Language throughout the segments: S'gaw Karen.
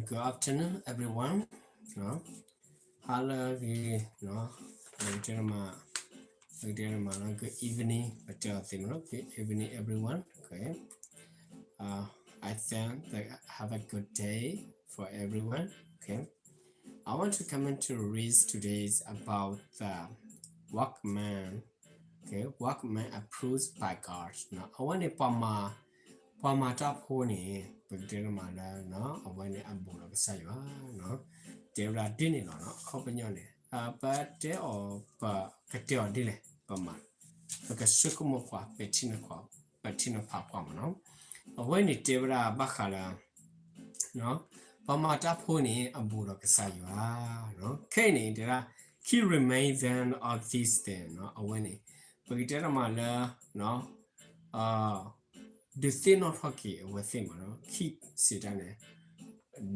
Hello, good evening, everyone. ပတဲအီၤသ့မနီၤ, good evening, everyone. Okay. Uh, I think that have a good day for everyone. Okay. I want to comment to read today's about the workman. Okay, workman approved by God. နီၤ, အဝဲန့ၣ် ပှၤမၤ, ပှၤမၤတၢ်ဖိန့ၣ် ပကတဲတမးလၢ နီၤ, အဝဲန့ၣ်အဘူးဒီးကစၢ်ယွၤ, နီၤ, တဲဝဲဒၣ်ဒ်န့ၣ်လီၤ. နီၤ, အခီပညီန့ၣ် ပတဲအီၤ, ပကတဲအီၤဒ်လဲၣ်, ပမၤ, ပကဆိကမိၣ်ကွၢ်, ပထံၣ်န့ၢ်ကွၢ်, ပထံၣ်န့ၢ်ဖးကွၢ်မနီၤ. အဝဲန့ၣ်တဲဝဲဒၣ်ဘၣ်ဃးလၢ နီၤ, ပှၤမၤတၢ်ဖိန့ၣ် အဘူးဒီးကစၢ်ယွၤ, နီၤ, ခဲအံၤန့ၣ် တဲဒၣ် he remain them of this thing. နီၤ, အဝဲန့ၣ် ပကတဲတမးလၢ နီၤ, ဒုးသ့ၣ်နီၣ်ထီၣ်က့ၤအဝဲသ့ၣ်မနီၤ, keep စံးတၢ်န့ၣ်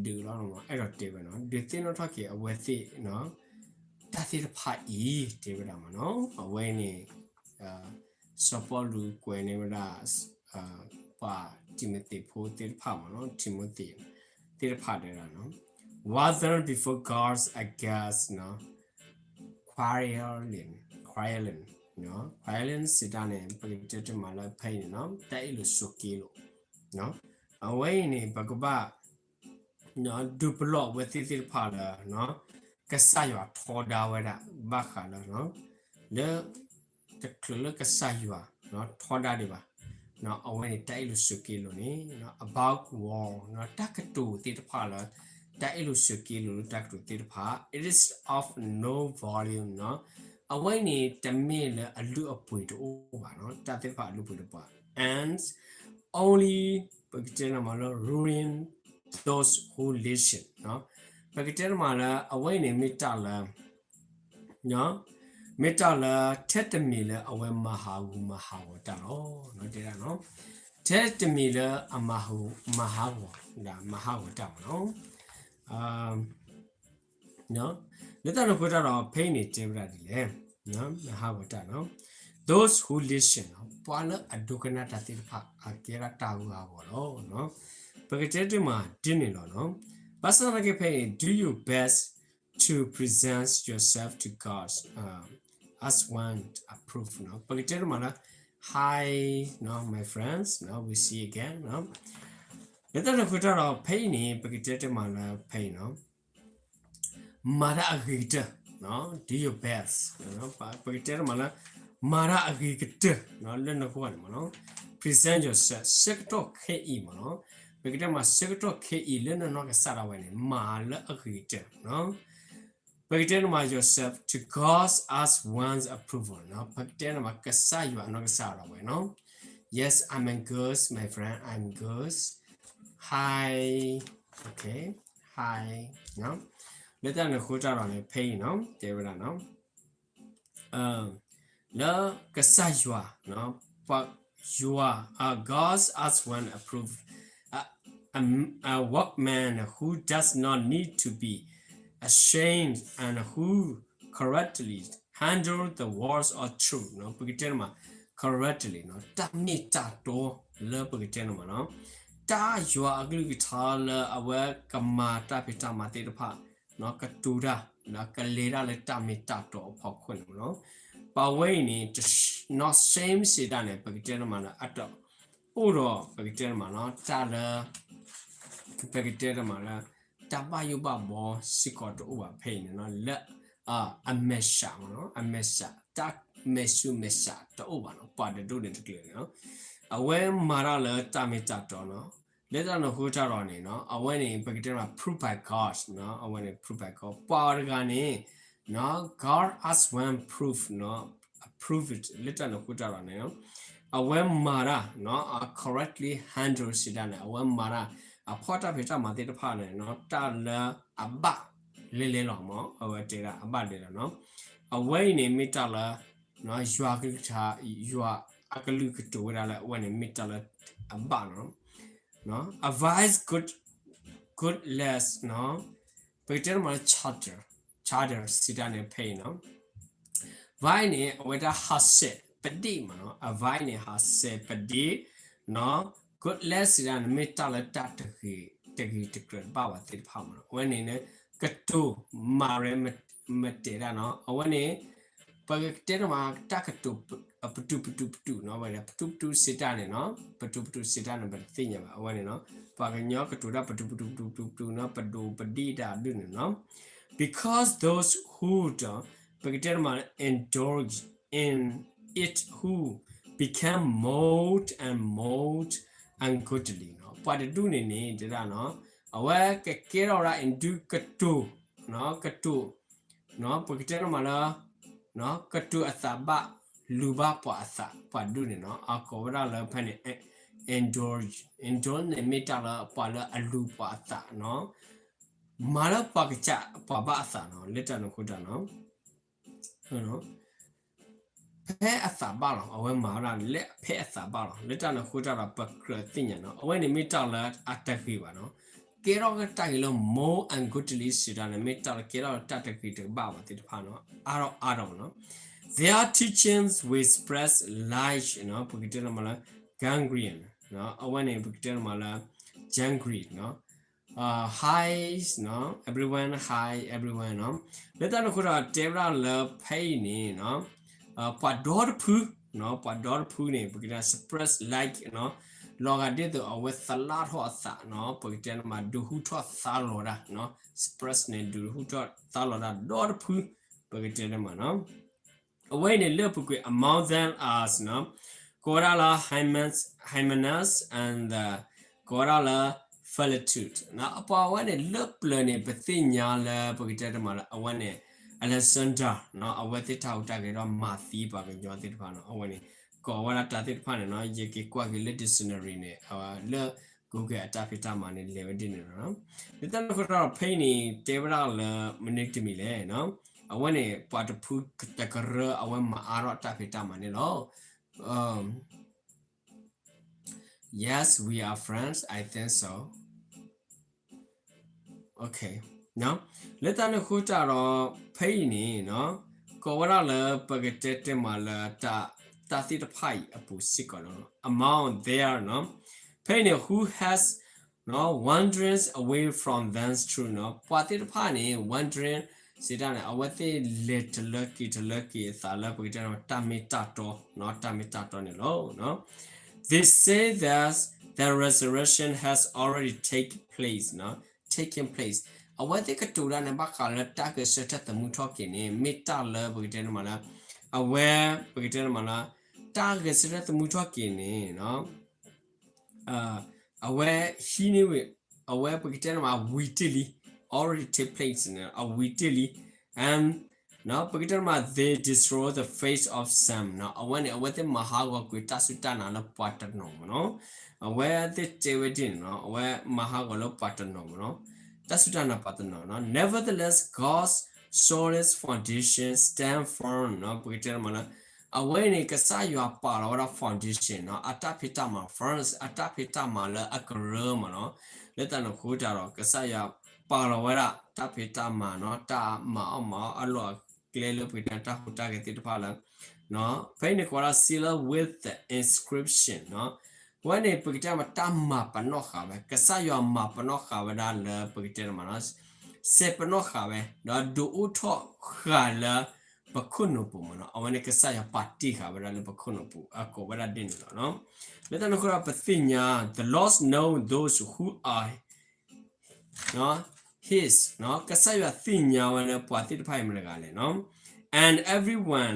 ဒုးလီၤမနီၤ, အဲၣ်ဒိးတဲဝဲနီၤ, ဒုးသ့ၣ်နီၣ်ထီၣ်က့ၤအဝဲသ့ၣ် နီၤ, တၢ်သ့ၣ်တဖၣ်အံၤ တဲဝဲဒၣ်မနီၤ. အဝဲန့ၣ် စီၤပီလူးကွဲးန့ၢ်ဝဲဒၣ် ပှၤတံၤမသ့းဖိသ့ၣ်တဖၣ်မနီၤ, တံၤမသ့းသ့ၣ်တဖၣ်တဲဒၣ်နီၤ, rather before God's against, နီၤ, quarreling, quarreling, နီၤ, quarreling စံးတၢ်န့ၣ် ပကတဲတမးလၢဖဲအံၤန့ၣ်နီၤ, တၢ်အ့ၣ်လိာ်ဆိးက့လိာ်, နီၤ, အဝဲအံၤန့ၣ် ပကဘၣ် ဒုးပလီၢ်အဝဲသ့ၣ်သ့ၣ်တဖၣ်လၢ နီၤ, ကစၢ်ယွၤထီဒါဝဲဒၣ် ဘၣ်ဃးလၢ နီၤ, လၢ တချုးလၢကစၢ်ယွၤ နီၤ, ထီဒါဒံးဘၣ်, နီၤ, အဝဲန့ၣ် တၢ်အ့ၣ်လိာ်ဆိးက့လိာ်န့ၣ် နီၤ, about war, နီၤ, တၢ်ကတိၤသ့ၣ်တဖၣ်လၢ တၢ်အ့ၣ်လိာ်ဆိးက့လိာ်လၢတၢ်ကတိၤသ့ၣ်တဖၣ် it is of no volume, နီၤ, အဝဲန့ၣ် တမ့ၢ်လၢအလုၢ်အပှ့ၤတအိၣ်ဘၣ်, နီၤ, တၢ်သ့ၣ်တဖၣ်အလုၢ်အပှ့ၤတအိၣ်ဘၣ်, and only ပကတဲန့ၣ်မးလၢ ruin those who listen, နီၤ, ပကတဲန့ၣ်မးလၢ အဝဲအံၤန့ၣ် မ့ၢ်တၢ်လၢ နီၤ, မ့ၢ်တၢ်လၢ ထဲတမံၤလၢအဝဲမၤဟးဂူာ်မၤဟးဂီၤတၢ်လီၤ, နီၤ, တဲဒၣ်နီၤ, ထဲတမံၤလၢအမၤဟးဂူာ်, မၤဟးဂီၤ, မၤဟးဂီၤတၢ်မးနီၤ, နီၤ, လၢတၢ်န့ၣ်အဃိတၢ်ဒီး ဖဲအံၤန့ၣ် တဲဝဲဒၣ်ဒ်လဲၣ်, နီၤ, မၤဟးဂီၤတၢ်နီၤ, those who listen, နီၤ, ပှၤလၢအဒိကနၣ်တၢ်သ့ၣ်တဖၣ် အကဲဒၣ်တၢ်ဂုၤအဂီၤလီၤ, နီၤ, ပကတဲတမးဒ်န့ၣ်လီၤ, နီၤ, ဘၣ်ဆၣ်သနာ်က့ဖဲအံၤ do your best to present yourself to God, uh, as one approved, နီၤ, ပကတဲတမးလၢ hi, နီၤ, my friends, နီၤ, we see again, နီၤ, လၢတၢ်န့ၣ်အဃိတၢ်ဒီး ဖဲအံၤန့ၣ် ပကတဲတမးလၢဖဲအံၤနီၤ, မၤတၢ်အဂ့ၤကတၢၢ်, နီၤ, do your best, ပကတဲတမးလၢ မၤတၢ်အဂ့ၤကတၢၢ်, နီၤ, လၢနဂီၢ်န့ၣ်မးနီၤ, present yourself, ဆၢကတီၢ်ခဲအံၤမးနီၤ, ပကတဲမး ဆၢကတီၢ်ခဲအံၤလၢနနီၢ်ကစၢ်ဒၣ်ဝဲန့ၣ် မၤလၢအဂ့ၤကတၢၢ်, နီၤ, ပကတဲန့ၣ်မး yourself to God as one's approval, နီၤ, ပကတဲန့ၣ်မး ကစၢ်ယွၤအနီၢ်ကစၢ်ဒၣ်ဝဲနီၤ, yes, I'm good, my friend, I'm good, hi, okay, hi, နီၤ, လၢတၢ်န့ၣ်အဃိတၢ်ဒီးန့ၣ် ဖဲအံၤနီၤ တဲဝဲဒၣ်နီၤ, လၢကစၢ်ယွၤ, ပှၤယွၤ, God as one approve a, a, a workman who does not need to be ashamed and who correctly handle the words of truth, ပကတဲန့ၣ်မး correctly, တၢ်မ့ၢ်တၢ်တီလၢပကတဲန့ၣ်မးနီၤ, တၢ်ယွၤအကလုၢ်ကထါလၢအဝဲကမၤတၢ်ဖံးတၢ်မၤသ့ၣ်တဖၣ် ကတိၤတၢ်, ကလဲၤတၢ်လၢတၢ်မ့ၢ်တၢ်တီအဖီခိၣ်န့ၣ်မးနီၤ, ပဝဲအံၤန့ၣ် not same စံးတၢ်န့ၣ် ပကတဲန့ၣ်မးလၢအတအိၣ်ဒီး ပကတဲန့ၣ်မးနီၤ တၢ်လၢ ပကတဲန့ၣ်မးလၢ တၢ်ဘၣ်ယိၣ်ဘၣ်ဘီစ့ၢ်ကီးတအိၣ်ဘၣ်ဖဲအံၤန့ၣ်နီၤ, လၢ အမဲာ်ဆှးမးနီၤ, အမဲာ်ဆှး, တၢ်မဲာ်ဆူမဲာ်ဆှးတအိၣ်ဘၣ်နီၤ, ပှၤတဒိၣ်န့ၣ်တကျၢၤန့ၣ်နီၤ, အဝဲမၤတၢ်လၢတၢ်မ့ၢ်တၢ်တီနီၤ, လၢတၢ်န့ၣ်အဃိတၢ်ဒီးန့ၣ်နီၤ, အဝဲန့ၣ် ပကတဲန့ၣ် prove by God နီၤ, အဝဲန့ၣ် prove by God ပှၤတဂၤန့ၣ် နီၤ God as one prove နီၤ, approve it လၢတၢ်န့ၣ်အဃိတၢ်ဒီးန့ၣ် အဝဲမၤတၢ်နီၤ, အ correctly handle စံးတၢ်န့ၣ် အဝဲမၤတၢ် အဖီၣ်တၢ်ဖံးတၢ်မၤသ့ၣ်တဖၣ်န့ၣ်နီၤ, တၢ်လၢအဘၣ်လဲၤလဲၤလီၤမး, အဝဲတဲဒၣ်အဘၣ်လဲၤလီၤနီၤ, အဝဲအံၤန့ၣ်မ့ၢ်တၢ်လၢ ယွၤကလုၢ်ကထါ, ယွၤအကလုၢ်ကတိၤဝဲဒၣ်လၢအဝဲန့ၣ်မ့ၢ်တၢ်လၢအဘၣ်နီၤ, နီၤ, a wise good, good less နီၤ, ပကတဲတမးလၢ charter, charter စံးတၢ်န့ၣ်ဖဲအံၤနီၤ, wise န့ၣ် အဝဲဒၣ်ဟးဆှဲးပဒ့ၣ်မးနီၤ, a wise န့ၣ် ဟးဆှဲးပဒ့ၣ်, နီၤ, good less စံးတၢ်န့ၣ် မ့ၢ်တၢ်လၢတၢ်တဂ့ၤတ တၢ်တဂ့ၤတကြၢးတဘၣ်ဘၣ်သ့ၣ်တဖၣ်မးနီၤ. အဝဲန့ၣ်န့ၣ် ကတိၤမၤရဲမတဲာ်ဒၣ်နီၤ. အဝဲန့ၣ် ပကတဲတမး တၢ်ကတိၤ ပတုာ်ပတုာ်ပတုာ်နီၤ, ဝဲဒၣ် ပတုာ်ပတုာ်စံးတၢ်န့ၣ်နီၤ, ပတုာ်ပတုာ်စံးတၢ်န့ၣ် ပတသ့ၣ်ညါဘၣ်. အဝဲန့ၣ်နီၤ ပှၤကညီကတိၤတၢ် ပတုာ်ပတုာ်ပတုာ်ပတုာ်နီၤ, ပဒိးပဒံးတၢ်ဒုးန့ၣ်နီၤ. Because those who ဒီး ပကတဲတမး indulge in it who become more and more ungodly နီၤ. ပှၤတဒူၣ်န့ၣ်န့ၣ် တဲဒၣ်နီၤ, အဝဲကကဲထီၣ်ဝဲဒၣ် indulge ကတိၤ ကတိၤ ပကတဲတမးလၢ ကတိၤအသးဘၣ် လူၤဘၣ်ပှၤအသး ပှၤဒူၣ်န့ၣ်နီၤ, အကိးဝဲဒၣ်လၢဖဲန့ၣ် indulge, indulge န့ၣ်မ့ၢ်တၢ်လၢပှၤလၢအလူၤပှၤအသးနီၤ, မၤလၢပှၤကစၢ်ပှၤဘၣ်အသးနီၤ, လၢတၢ်န့ၣ်အဃိတၢ်နီၤ ဖဲအသးဘၣ်လီၤ. အဝဲမၤဝဲဒၣ်လၢဖဲအသးဘၣ်လီၤ. လၢတၢ်န့ၣ်အဃိတၢ်ဒီး ပကြၢးသ့ၣ်ညါနီၤ, အဝဲန့ၣ်မ့ၢ်တၢ်လၢ အတဂ့ၤဘၣ်နီၤ. ကဲထီၣ်ကတၢ်ဂ့ၤလၢ more ungodly စံးတၢ်န့ၣ် မ့ၢ်တၢ်လၢကဲထီၣ်လၢတၢ်တဂ့ၤတဘၣ်ဘၣ်သ့ၣ်တဖၣ်နီၤ, အါထီၣ်အါထီၣ်မးနီၤ. Their teachings will spread like နီၤ, ပကတဲတမးလၢ gangrene နီၤ, အဝဲန့ၣ် ပကတဲတမးလၢ gangrene နီၤ, hide နီၤ, everyone hide everyone နီၤ. လၢတၢ်န့ၣ်အဃိဒီး တဲဝဲဒၣ်လၢဖဲအံၤန့ၣ်နီၤ, ပှၤဒီတဖုနီၤ, ပှၤဒီတဖုန့ၣ် ပကတဲ spread like နီၤ, လီၤဂာ်ဒ်သိးအဝဲသလၣ်ထီၣ်အသးနီၤ, ပကတဲန့ၣ်မး ဒုးဟူထီၣ်သါလီၤဒၣ်နီၤ, spread န့ၣ် ဒုးဟူထီၣ်သါလီၤဒၣ်ဒီတဖု, ပကတဲန့ၣ်မးနီၤ. အဝဲအံၤန့ၣ်လၢပူၤကွံာ် among them as နီၤ, ကိးဝဲဒၣ်လၢ Hymen- Hymenaeus and the ကိးဝဲဒၣ်လၢ Philetudes နီၤ, အပှၤဝဲန့ၣ်လၢပျၢၤန့ၣ် ပသ့ၣ်ညါလၢပကတဲတမးလၢ အဝဲန့ၣ် Alexander နီၤ, အဝဲသ့ၣ်တၢ်ဟူးတၢ်ဂဲၤဒီးမၤသံပှၤကညီသ့ၣ်တဖၣ်နီၤ, အဝဲန့ၣ် ကိးဝဲဒၣ်တၢ်သ့ၣ်တဖၣ်န့ၣ်နီၤ, ယက့ၤကွၢ်က့ၤလၢ dictionary န့ၣ် လၢ Google အတၢ်ဖံးတၢ်မၤန့ၣ် လဲၤဝဲဒ်န့ၣ်လီၤ. လၢတၢ်န့ၣ်အဃိဒီး ဖဲအံၤန့ၣ် တဲဝဲဒၣ်လၢမနုၤတမံၤလဲၣ်နီၤ, အဝဲန့ၣ် ပှၤတဖုတကရၢ အဝဲမၤအါထီၣ်တၢ်ဖံးတၢ်မၤန့ၣ်လီၤ. Yes, we are friends, I think so. Okay, လၢတၢ်န့ၣ်အဃိတၢ်ဒီး ဖဲအံၤန့ၣ်နီၤ, ကိးဝဲဒၣ်လၢပကတဲတဲမးလၢ တၢ်သ့ၣ်တဖၣ်အံၤအပူၤစ့ၢ်ကီးနီၤ, among there နီၤ, ဖဲအံၤန့ၣ် who has နီၤ wandering away from them through နီၤ, ပှၤသ့ၣ်တဖၣ်န့ၣ် wandering စံးတၢ်န့ၣ် အဝဲသ့ၣ်လဲၤတလၢက့ၤတလၢက့ၤအသးလၢပကတဲနီၤ တၢ်မ့ၢ်တၢ်တီနီၤ, တၢ်မ့ၢ်တၢ်တီန့ၣ်လီၤ. They say that the resurrection has already taken place နီၤ, taken place အဝဲသ့ၣ်ကတိၤတၢ်န့ၣ် ဘၣ်ဃးလၢတၢ်ဂဲၤဆၢထၢၣ်သမူထီၣ်က့ၤန့ၣ် မ့ၢ်တၢ်လၢပကတဲန့ၣ်မးလၢ အဝဲ ပကတဲန့ၣ်မးလၢ တၢ်ဂဲၤဆၢထၢၣ်သမူထီၣ်က့ၤန့ၣ် အဝဲဟံးန့ၢ်ဝဲ, အဝဲပကတဲန့ၣ်မး ဝံၤတ့ၢ်လံ, already take place န့ၣ် အဝံၤတ့ၢ်လံ, and ပကတဲန့ၣ်မး they destroy the face of Sam နီၤ, အဝဲန့ၣ် အဝဲသ့ၣ်မၤဟးဂီၤကွံာ်တၢ်စူၢ်တၢ်နာ်လၢပှၤတနီၤမးနီၤ, အဝဲသ့ၣ်တဲဝဲဒ်န့ၣ်နီၤ, အဝဲမၤဟးဂီၤလၢပှၤတနီၤမးနီၤ, တၢ်စူၢ်တၢ်နာ်ပှၤတနီၤနီၤ, nevertheless, God's solid foundation stand firm နီၤ, ပကတဲန့ၣ်မးလၢ အဝဲန့ၣ် ကစၢ်ယွၤပာ်လီၤဝဲဒၣ် foundation နီၤ, အတၢ်ဖံးတၢ်မၤ first အတၢ်ဖံးတၢ်မၤလၢအကရၢမးနီၤ, လၢတၢ်န့ၣ်အဃိတၢ်ဒီး ကစၢ်ယွၤပာ်လီၤဝဲဒၣ် တၢ်ဖံးတၢ်မၤနီၤ, တၢ်မၤအီၣ်မၤအီအလီၢ်အကျဲလၢပကတဲတၢ်ဟူးတၢ်ဂဲၤသ့ၣ်တဖၣ်လၢ ဖဲအံၤန့ၣ်ကိးဝဲဒၣ် sealed with the inscription နီၤ, အဝဲန့ၣ် ပကတဲမး တၢ်မၤပနီၣ်ဃာ်ဝဲ, ကစၢ်ယွၤမၤပနီၣ်ဃာ်ဝဲဒၣ်လၢပကတဲန့ၣ်မးနီၤ, စဲးပနီၣ်ဃာ်ဝဲ, ဒီးဒုးအိၣ်ထီၣ်ဃာ်လၢပခိၣ်နူာ်ပူၤမးနီၤ, အဝဲန့ၣ် ကစၢ်ယွၤပာ်တ့ၢ်ဃာ်ဝဲဒၣ်လၢပခိၣ်နူာ်ပူၤ, အကိးဝဲဒၣ်ဒ်န့ၣ်လီၤ. လၢတၢ်န့ၣ်အဃိဒီး ပသ့ၣ်ညါ the Lord know those who are his နီၤ, ကစၢ်ယွၤသ့ၣ်ညါဝဲလၢပှၤသ့ၣ်တဖၣ်အံၤမတၤတဂၤလဲၣ်နီၤ, and everyone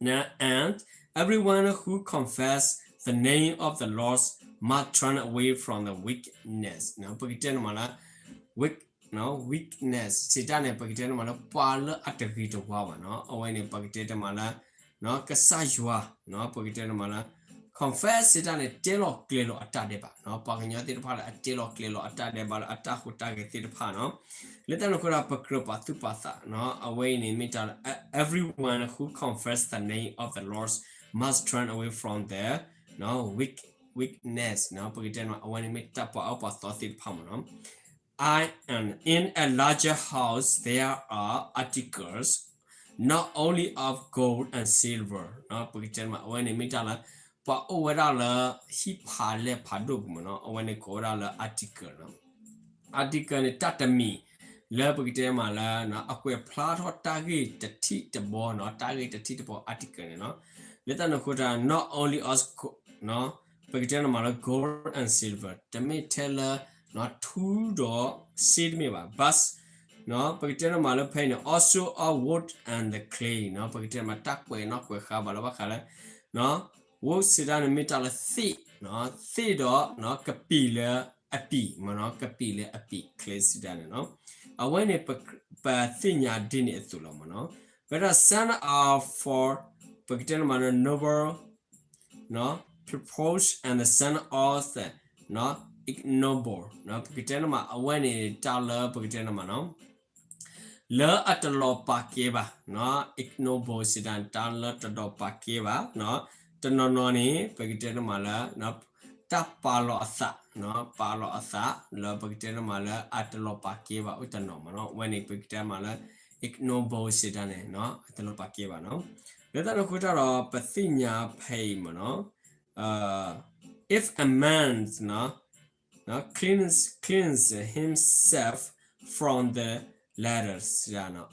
နီၤ, and everyone who confess the name of the Lord must turn away from the wickedness နီၤ, ပကတဲန့ၣ်မးလၢ wick နီၤ, wickedness စံးတၢ်န့ၣ် ပကတဲန့ၣ်မးလၢ ပှၤလၢအတဂ့ၤတဝါဘၣ်နီၤ, အဝဲန့ၣ် ပကတဲတမးလၢ ကစၢ်ယွၤနီၤ, ပကတဲန့ၣ်မးလၢ confess စံးတၢ်န့ၣ် တဲလီၤကျဲၤလီၤအတၢ်ဒဲးဘးနီၤ, ပှၤကညီသ့ၣ်တဖၣ်လၢအတဲလီၤကျဲၤလီၤအတၢ်ဒဲးဘးလၢအတၢ်ဟူးတၢ်ဂဲၤသ့ၣ်တဖၣ်နီၤ, လၢတၢ်န့ၣ်အဃိဒီး ပကြၢးပာ်သူၣ်ပာ်သးနီၤ, အဝဲအံၤန့ၣ်မ့ၢ်တၢ်လၢ everyone who confess the name of the Lord must turn away from the wick- wickedness နီၤ, ပကတဲန့ၣ် အဝဲန့ၣ်မ့ၢ်တၢ်ပှၤအၢပှၤသီသ့ၣ်တဖၣ်မးနီၤ. I and in a larger house there are articles not only of gold and silver နီၤ, ပကတဲန့ၣ် အဝဲန့ၣ်မ့ၢ်တၢ်လၢ ပှၤအိၣ်ဝဲဒၣ်လၢ ဟံၣ်ဖးလဲၢ်ဖးဒိၣ်ပူၤမ့ၢ်နီၤ, အဝဲန့ၣ်ကိးဝဲဒၣ်လၢ article နီၤ. article န့ၣ် တၢ်တမံၤလၢပကတဲမးလၢ အကွဲးဖျါထီၣ်တၢ်ဂ့ၢ်တထံၣ်တဘီနီၤ, တၢ်ဂ့ၢ်တထံၣ်တဘီ article န့ၣ်နီၤ. လၢတၢ်န့ၣ်အဃိတၢ် not only of ပကတဲန့ၣ်မးလၢ gold and silver တမ့ၢ်ထဲလၢ ထူဒီးစ့တမ့ၢ်ဘၣ်, but ပကတဲန့ၣ်မးလၢဖဲအံၤန့ၣ် also of wood and the clay နီၤ, ပကတဲန့ၣ်မးတၢ်ကွဲးနီၣ်ကွဲးဃါဘၣ်လၢဘၣ်ဃးလၢ wood စံးတၢ်န့ၣ်မ့ၢ်တၢ်လၢသ့ၣ်, သ့ၣ်ဒီးကပံာ်လၢအပံာ်မ့ၢ်နီၤ, ကပံာ်လၢအပံာ် clay စံးတၢ်န့ၣ်နီၤ. အဝဲန့ၣ် ပသ့ၣ်ညါဒ်န့ၣ်အသိးလီၤမ့ၢ်နီၤ. ဝဲဒၣ် son of for ပကတဲန့ၣ်မးလၢ noble purpose and the son of the ignoble ပကတဲန့ၣ်မး အဝဲန့ၣ်တၢ်လၢပကတဲန့ၣ်မးနီၤ လၢအတလီၤပာ်ကဲဘၣ်, ignoble စံးတၢ်န့ၣ် တၢ်လၢတလီၤပာ်ကဲဘၣ်, တနီၤနီၤန့ၣ် ပကတဲန့ၣ်မးလၢ တၢ်ပာ်လီၤအသး, ပာ်လီၤအသးလၢပကတဲန့ၣ်မးလၢအတလီၤပာ်ကဲဘၣ်အိၣ်တနီၤမ့ၢ်နီၤ, အဝဲန့ၣ်ပကတဲမးလၢ ignoble စံးတၢ်န့ၣ် အတလီၤပာ်ကဲဘၣ်နီၤ. လၢတၢ်န့ၣ်အဃိတၢ်ဒီး ပသ့ၣ်ညါဖဲအံၤမ့ၢ်နီၤ if a man cleans, cleans himself from the latter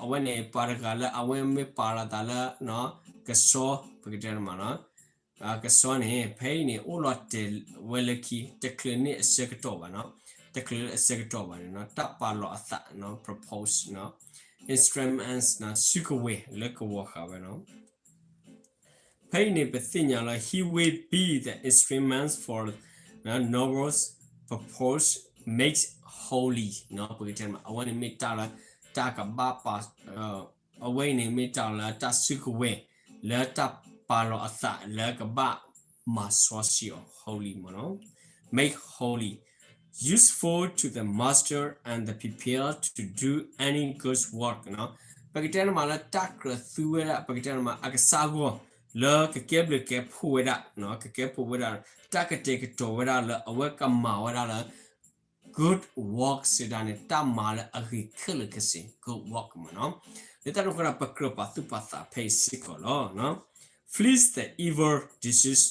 အဝဲန့ၣ် ပှၤတဂၤလၢအဝဲမ့ၢ်ပာ်လီၤသးလၢ ကဆီ ပကတဲန့ၣ်မးနီၤ ကဆီန့ၣ် ဖဲအံၤန့ၣ် အိၣ်လီၤတဲာ်ဝဲလၢခံ တချုးန့ၢ်အဆၢကတီၢ်ဘၣ်နီၤ, တချုးလၢအဆၢကတီၢ်ဘၣ်န့ၣ်နီၤ တၢ်ပာ်လီၤအသးနီၤ propose နီၤ instruments နီၤ စုကဝဲၤလၢကဝီၤဃာ်ဝဲနီၤ. ဖဲအံၤန့ၣ် ပသ့ၣ်ညါလၢ he will be the instruments for the noble purpose makes holy နီၤ ပကတဲမး အဝဲန့ၣ်မ့ၢ်တၢ်လၢ တၢ်ကဘၣ်ပာ် အဝဲအံၤန့ၣ်မ့ၢ်တၢ်လၢတၢ်စုကဝဲၤ လၢတၢ်ပာ်လီၤအသးလၢကဘၣ်မၤစီဆှံအီၤ holy မ့ၢ်နီၤ make holy, useful to the master and the people to do any good work နီၤ ပကတဲန့ၣ်မးလၢတၢ်ကြၢးသူဝဲဒၣ် ပကတဲန့ၣ်မး အကစၢ်အဂီၢ် လၢကကဲဘျုးကဲဖှိၣ်ဝဲဒၣ် ကကဲဖှိၣ်ဝဲဒၣ် တၢ်ကတဲာ်ကတီၤဝဲဒၣ်လၢအဝဲကမၤဝဲဒၣ်လၢ good work စံးတၢ်န့ၣ် တၢ်မၤလၢအဂ့ၤခဲလၢာ်ခဲဆ့ good work မ့ၢ်နီၤ. လၢတၢ်န့ၣ်အဃိဒီး ပကြၢးပာ်သူၣ်ပာ်သးဖဲအံၤစ့ၢ်ကီးလီၤ. flees the evil desires,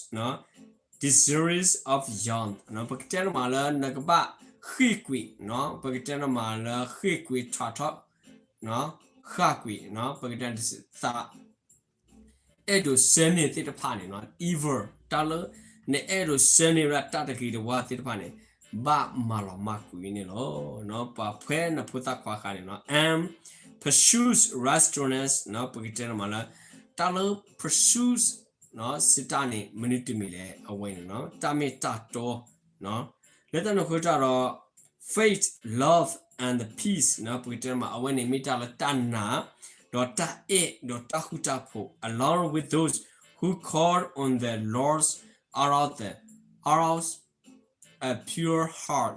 desires of youth ပကတဲန့ၣ်မးလၢနကဘၣ်ဃ့ၢ်ကွံာ် ပကတဲန့ၣ်မးလၢဃ့ၢ်ကွံာ်ထးထီၣ် ဃၣ်ကွံာ် ပကတဲသး အဲၣ်ဒိးဆၢန့ၢ်သ့ၣ်တဖၣ်န့ၣ်နီၤ evil တၢ်လၢ နအဲၣ်ဒိးဆၢန့ၢ်ဝဲဒၣ်တၢ်တဂ့ၤတဝါသ့ၣ်တဖၣ်န့ၣ် ဘၣ်မၤလီၤမၢ်ကွံာ်န့ၣ်လီၤ. ပှၤဖဲနဖိသၣ်ခွါဃါန့ၣ်နီၤ and pursues righteousness ပကတဲန့ၣ်မးလၢ တၢ်လၢ pursues စံးတၢ်န့ၣ် မနုၤတမံၤလဲၣ် အဝဲန့ၣ်နီၤ တၢ်မ့ၢ်တၢ်တီ လၢတၢ်န့ၣ်အဃိတၢ်ဒီး faith, love and peace ပကတဲမး အဝဲန့ၣ်မ့ၢ်တၢ်လၢတၢ်နာ် ဒီးတၢ်အဲၣ် ဒီးတၢ်ဃူတၢ်ဖိး along with those who call on the Lord out of the, out of a pure heart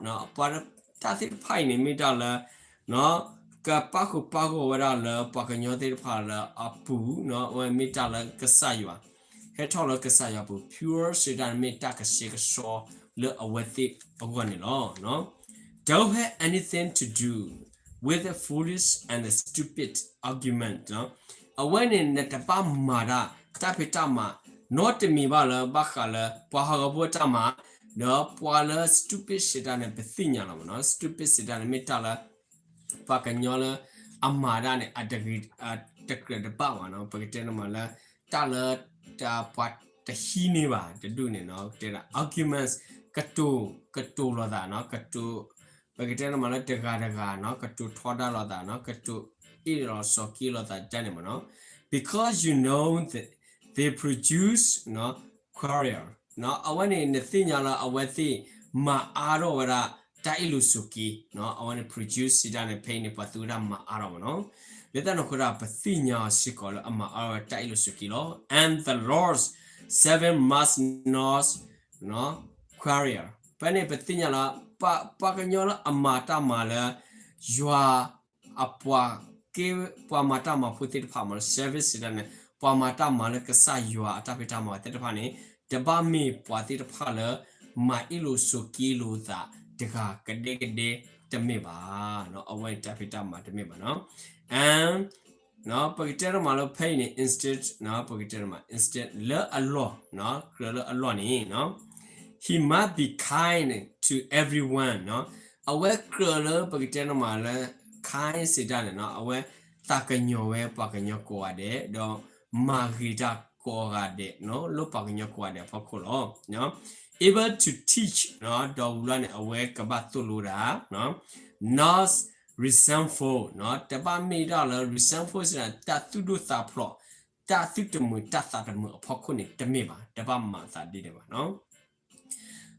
တၢ်သ့ၣ်တဖၣ်အံၤန့ၣ်မ့ၢ်တၢ်လၢ ကပာ်ဃုာ်ပာ်ဂီၢ်ဝဲဒၣ်လၢပှၤကညီသ့ၣ်တဖၣ်လၢအပူၤ အဝဲမ့ၢ်တၢ်လၢကစၢ်ယွၤ ဟဲထီၣ်လၢကစၢ်ယွၤပူၤ pure စံးတၢ်န့ၣ်မ့ၢ်တၢ်ကဆှဲကဆှီလၢအဝဲသ့ၣ်အဂီၢ်န့ၣ်လီၤ. Don't have anything to do with the foolish and the stupid argument အဝဲန့ၣ်နတဘၣ်မၤတၢ် တၢ်ဖံးတၢ်မၤ နီတမံၤဘၣ်လၢဘၣ်ဃးလၢ ပှၤဟးဂီၤဖိအတၢ်မၤ ဒီးပှၤလၢ stupid စံးတၢ်န့ၣ် ပသ့ၣ်ညါလီၤမ့ၢ်နီၤ stupid စံးတၢ်န့ၣ် မ့ၢ်တၢ်လၢ ပှၤကညီလၢအမၤတၢ်န့ၣ် အတကြၢးတဘၣ်ဘၣ်နီၤ ပကတဲန့ၣ်မးလၢ တၢ်လၢ ပှၤတဟံးန့ၢ်ဘၣ်တဒူၣ်န့ၣ်နီၤ တဲဒၣ် arguments ကတိၤ ကတိၤလိာ်သးနီၤ ကတိၤ ပကတဲန့ၣ်မးလၢတဂၤတဂၤနီၤ ကတိၤထီဒါလိာ်သးနီၤ ကတိၤအ့ၣ်လိာ်ဆိးက့လိာ်သးဒ်န့ၣ်မးနီၤ because you know that they produce quarrel အဝဲန့ၣ် နသ့ၣ်ညါလၢအဝဲသ့ၣ်မၤအါထီၣ်ဝဲဒၣ် တၢ်အ့ၣ်လိာ်ဆိးက့ အဝဲန့ၣ် produce စံးတၢ်န့ၣ် ဖဲအံၤန့ၣ် ပှၤသူဝဲဒၣ်မၤအါထီၣ်မးနီၤ လၢတၢ်န့ၣ်အဃိဒီး ပသ့ၣ်ညါအီၤစ့ၢ်ကီးလၢအမၤအါထီၣ်ဝဲတၢ်အ့ၣ်လိာ်ဆိးက့လီၤ and the Lord's servant must not quarrel ဖဲန့ၣ် ပသ့ၣ်ညါလၢ ပှၤကညီလၢအမၤတၢ်မၤလၢ ယွၤ အပှၤကဲ ပှၤမၤတၢ်မၤဖိသ့ၣ်တဖၣ်မးလၢ service စံးတၢ်န့ၣ် ပှၤမၤတၢ်မၤလၢကစၢ်ယွၤအတၢ်ဖံးတၢ်မၤသ့ၣ်တဖၣ်န့ၣ် တဘၣ်မ့ၢ်ပှၤသ့ၣ်တဖၣ်လၢ မၤအ့ၣ်လိာ်ဆိးက့လိာ်သးတဂၤကဒဲကဒဲတမ့ၢ်ဘၣ် အဝဲတၢ်ဖံးတၢ်မၤတမ့ၢ်ဘၣ်နီၤ and ပကတဲတမးလၢဖဲအံၤန့ၣ် instead ပကတဲတမး instead လၢအလီၢ်, ကြၢးလၢအလီၢ်န့ၣ် he must be kind to everyone အဝဲကြၢးလၢပကတဲတမးလၢ kind စံးတၢ်န့ၣ် အဝဲသးကညီၤဝဲပှၤကညီကိးဂၤဒဲး ဒီးမၤဂ့ၤတၢ်ကိးဂၤဒဲး လၢပှၤကညီကိးဂၤဒဲးအဖီခိၣ်လီၤ. able to teach ဒီးဝံၤလီၤန့ၣ် အဝဲကဘၣ်သိၣ်လိတၢ် not resentful တဘၣ်မ့ၢ်တၢ်လၢ resentful စံးတၢ်န့ၣ် တၢ်သူၣ်ဒိၣ်သးဖျိး, တၢ်သူၣ်တမုာ်တၢ်သးတမုာ်အဖီခိၣ်န့ၣ် တမ့ၢ်ဘၣ်, တဘၣ်မၤသးဒ်န့ၣ်ဘၣ်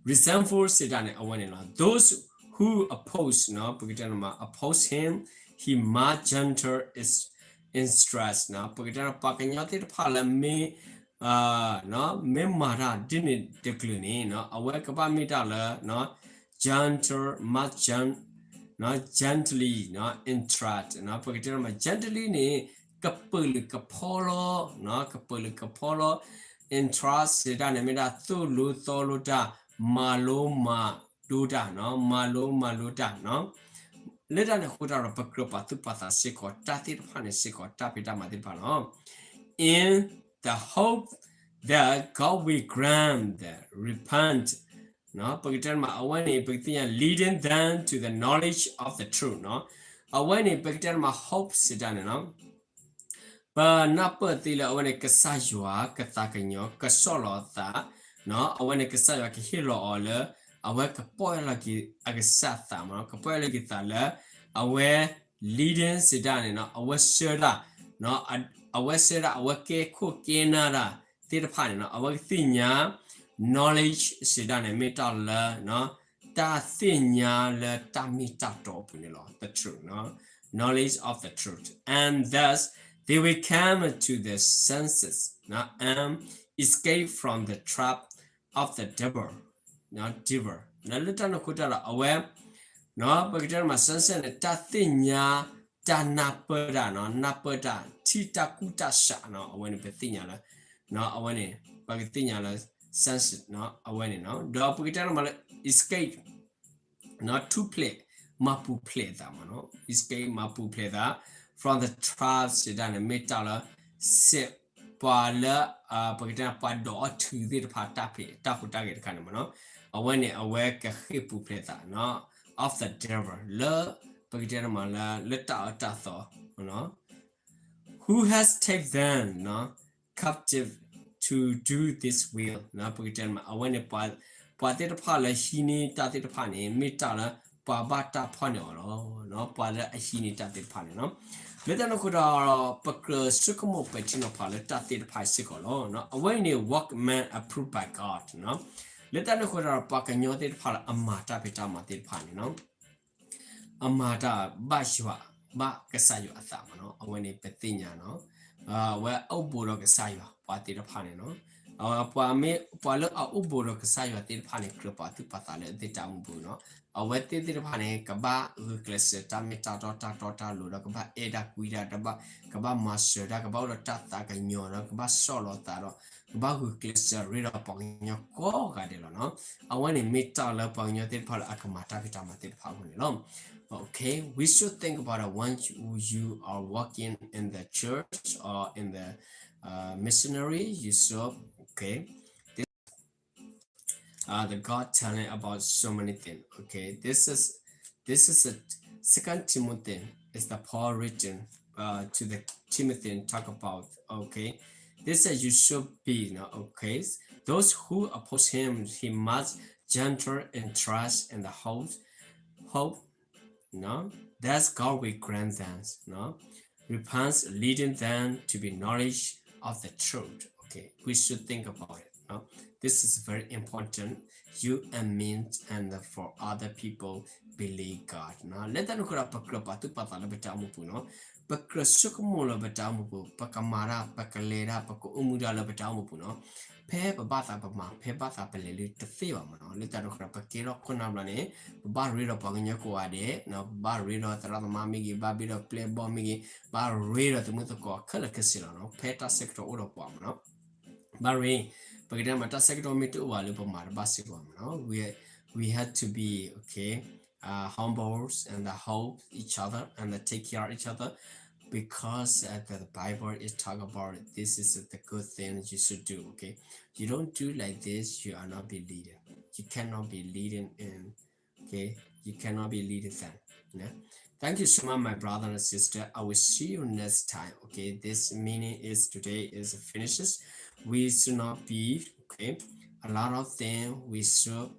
resentful စံးတၢ်န့ၣ် အဝဲန့ၣ်လီၤ. Those who oppose ပကတဲတမး oppose him, he must gentle instruct ပကတဲတမး ပှၤကညီသ့ၣ်တဖၣ်လၢမ့ၢ် မ့ၢ်မၤတၢ်ဒ်န့ၣ်တကလုာ်န့ၣ် အဝဲကဘၣ်မ့ၢ်တၢ်လၢ gentle, must gently instruct ပကတဲတမး gently န့ၣ် ကပၢၤလုာ်ကဖီလီၤ, ကပၢၤလုာ်ကဖီလီၤ instruct စံးတၢ်န့ၣ် မ့ၢ်ဒၣ်သိၣ်လိသီလိတၢ်, မၤလိမၤဒိတၢ်, မၤလိမၤဒိတၢ် လၢတၢ်န့ၣ်အဃိတၢ်ဒီး ပကြၢးပာ်သူၣ်ပာ်သးစ့ၢ်ကီး တၢ်သ့ၣ်တဖၣ်န့ၣ်စ့ၢ်ကီး တၢ်ဖံးတၢ်မၤသ့ၣ်တဖၣ်လီၤ. In the hope that God will grant the repent ပကတဲတမး အဝဲန့ၣ် ပကသ့ၣ်ညါ leading them to the knowledge of the truth အဝဲန့ၣ် ပကတဲတမး hope စံးတၢ်န့ၣ် ပနၢ်ပၢၢ်သ့လၢအဝဲန့ၣ် ကစၢ်ယွၤကသးကညီၤ ကဆီၣ်လီၤအသး, အဝဲန့ၣ် ကစၢ်ယွၤကဟ့ၣ်လီၤအီၤလၢ အဝဲကပီၢ်ယၢ်လီၤက့ၤအကစၢ်သးမး, ကပီၢ်ယၢ်လီၤက့ၤသးလၢ အဝဲ leading စံးတၢ်န့ၣ် အဝဲဆှၢတၢ်, အဝဲဆှၢတၢ် အဝဲကဲခိၣ်ကဲနၢ်တၢ်သ့ၣ်တဖၣ်န့ၣ် အဝဲကသ့ၣ်ညါ knowledge စံးတၢ်န့ၣ် မ့ၢ်တၢ်လၢ တၢ်သ့ၣ်ညါလၢတၢ်မ့ၢ်တၢ်တီအပူၤန့ၣ်လီၤ. The truth, knowledge of the truth, and thus they will come to their senses and escape from the trap of the devil, devil လၢတၢ်န့ၣ်အဃိတၢ်ဒီး အဝဲ ပကတဲတမး senses န့ၣ် တၢ်သ့ၣ်ညါ တၢ်နၢ်ပၢၢ်တၢ်, နၢ်ပၢၢ်တၢ် ထံၣ်တၢ်ကူၣ်တၢ်ဆး အဝဲန့ၣ် ပသ့ၣ်ညါလၢ အဝဲန့ၣ် ပကသ့ၣ်ညါလၢ senses အဝဲန့ၣ် ဒီးပကတဲတမးလၢ escape ထူၣ်ဖျဲး မၤပူၤဖျဲးသးမး escape မၤပူၤဖျဲးသး from the trap စံးတၢ်န့ၣ် မ့ၢ်တၢ်လၢ စဲးပှၤလၢ ပကတဲပှၤဒိးအီၣ်ထုးသ့ၣ်တဖၣ် တၢ်ဖံးတၢ်ဟူးတၢ်ဂဲၤတခါန့ၣ်မး အဝဲန့ၣ် အဝဲကဃ့ၢ်ပူၤဖျဲးသး of the devil လၢ ပကတဲတမးလၢ လၢတၢ်အၢတၢ်သီ who has taken them captive to do this will ပကတဲတမး အဝဲန့ၣ် ပှၤသ့ၣ်တဖၣ်လၢဟံးန့ၢ်တၢ်သ့ၣ်တဖၣ်န့ၣ် မ့ၢ်တၢ်လၢပှၤဘၣ်တၢ်ဖီၣ်န့ၢ်အီၤလီၤ. ပှၤလၢအဟံးန့ၢ်တၢ်သ့ၣ်တဖၣ်န့ၣ်လီၤ. လၢတၢ်န့ၣ်အဃိဒီး ပကြၢးဆိကမိၣ်ပဲာ်ထံနီၤဖးလၢတၢ်သ့ၣ်တဖၣ်စ့ၢ်ကီးလီၤ. အဝဲအံၤန့ၣ် workman approved by God လၢတၢ်န့ၣ်အဃိဒီး ပှၤကညီသ့ၣ်တဖၣ်လၢအမၤတၢ်ဖံးတၢ်မၤသ့ၣ်တဖၣ်န့ၣ်လီၤ အမၤတၢ်ဘၣ်ယွၤ ဘၣ်ကစၢ်ယွၤအသးမးနီၤ အဝဲန့ၣ်ပသ့ၣ်ညါနီၤ အဝဲအိၣ်ဘူးဒီးကစၢ်ယွၤ ပှၤသ့ၣ်တဖၣ်န့ၣ်နီၤ ပှၤမ့ၢ် ပှၤလၢအအိၣ်ဘူးဒီးကစၢ်ယွၤသ့ၣ်တဖၣ်န့ၣ် ကြၢးပာ်သူၣ်ပာ်သးလၢအသ့ၣ်တၢ်အိၣ်မူပူၤနီၤ အဝဲသ့ၣ်သ့ၣ်တဖၣ်န့ၣ် ကဘၣ်ဂုာ်ကျဲးစၢးတၢ်မ့ၢ်တၢ်တီတၢ်တီတၢ်လိၤဒီး ကဘၣ်အဲၣ်တၢ်ကွံတၢ် ကဘၣ်မၤစၢၤတၢ် ကဘၣ်အိၣ်ဒီးတၢ်သးကညီၤဒီး ကဘၣ်ဆီၣ်လီၤသးဒီး ကဘၣ်ဂုာ်ကျဲးစၢးရ့ဒီးပှၤကညီကိးဂၤဒဲးလီၤနီၤ အဝဲန့ၣ်မ့ၢ်တၢ်လၢပှၤကညီသ့ၣ်တဖၣ်လၢအကမၤတၢ်ဖံးတၢ် မၤသ့ၣ်တဖၣ်အဂီၢ်န့ၣ်လီၤ Okay, we should think about it when you, you are working in the church or in the uh, missionary. You should, okay, this uh, the God telling about so many things. Okay, this is this is a Second Timothy is the Paul written uh, to the Timothy and talk about. Okay, this is you should be. You know, okay, those who oppose him, he must gentle and trust in the hope, hope no? That's God will grant them, no? Repentance, leading them to be knowledge of the truth. Okay, we should think about it. No? This is very important. You and me and for other people believe God. No? လၢတၢ်န့ၣ်အဃိဒီး ပကြၢးပာ်သူၣ်ပာ်သးလၢပတၢ်အိၣ်မူပူၤနီၤ ပကြၢးဆိကမိၣ်လၢပတၢ်အိၣ်မူပူၤ ပကမၤတၢ် ပကလဲၤတၢ် ပကအိၣ်မူတၢ်လၢပတၢ်အိၣ်မူပူၤနီၤ ဖဲပဘၣ်သးပမၤ ဖဲဘၣ်သးပလဲၤလၢတသ့ဘၣ်မးနီၤ လၢတၢ်န့ၣ်အဃိဒီး ပကဲထီၣ်ခိၣ်နၢ်ဘျီန့ၣ် ပဘၣ်ရ့ဒီးပှၤကညီကိးဂၤဒဲး ပဘၣ်ရ့ဒီးသရၣ်သမါမ့ၢ်ဂ့ၤ ဘၣ်ရ့ဒီးပျဲၢ်ဘီၣ်မ့ၢ်ဂ့ၤ ဘၣ်ရ့ဒီးသမုၢ်သကိးခဲလၢာ်ခဲဆ့လီၤနီၤ ဖဲတၢ်ဆၢကတီၢ်အိၣ်ဒီးပှၤမးနီၤ ဘၣ်ရ့ ပကတဲမး တၢ်ဆၢကတီၢ်မ့ၢ်တအိၣ်ဘၣ်လၢပမၤတဘၣ်စ့ၢ်ကီးမးနီၤ we, we have to be, okay, uh, humble and the help each other and the take care of each other. because uh, the Bible is talk about it. This is the good thing you should do, okay? You don't do like this, you are not be leader. You cannot be leading in, okay? You cannot be leading them. Yeah? Thank you so much, my brother and sister. I will see you next time, okay? This meaning is today is finishes. We should not be, okay? A lot of things we should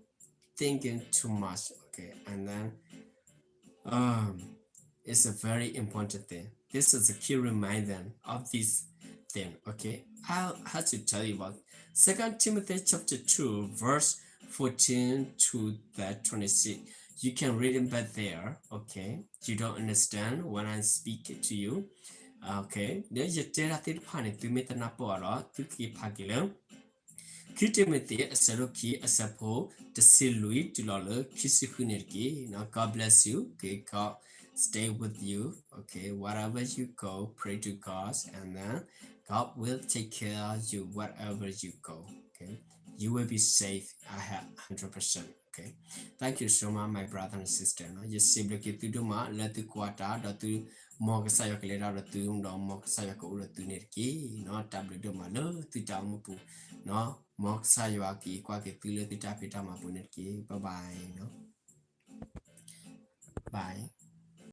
thinking too much, okay? And then um, it's a very important thing. This is a key reminder of this thing, okay? I have to tell you about Second Timothy chapter two, verse fourteen to the twenty-six. You can read it back there, okay? You don't understand when I speak it to you. Okay, ဒီးယတဲဒၣ်သ့ၣ်တဖၣ်န့ၣ် သုမ့ၢ်တနၢ်ပၢၢ်အီၤဒီး သုက့ၤဖးက့ၤလၢ ခံတံၤမသ့း အဆၢဒိၣ်ခံ အဆၢဖိ တဆံလွံၢ် တုၤလီၤလၢ ခံဆံဃုန့ၣ်တက့ၢ်. God bless you. Okay, God stay with you. Okay, wherever you go, pray to God, and then God will take care of you wherever you go. Okay, you will be safe. I have hundred percent. Okay, thank you so much, my brother and sister. ယစံးဘျုးက့ၤသုဒိၣ်မး လၢသုကွၢ်တၢ် ဒီးသု မ်ကစၢ်ယွၤကလဲၤတၢ်ဒီးသု ဒီးမ်ကစၢ်ယွၤကအိၣ်ဒီးသုန့ၣ်တက့ၢ်. တၢ်ဘျုးဒိၣ်မးလၢသုတၢ်အိၣ်မူပူၤ, မ်ကစၢ်ယွၤကကွၢ်က့ၤသုလၢသုတၢ်ဖံးတၢ်မၤပူၤန့ၣ်တက့ၢ်. Bye bye. Bye.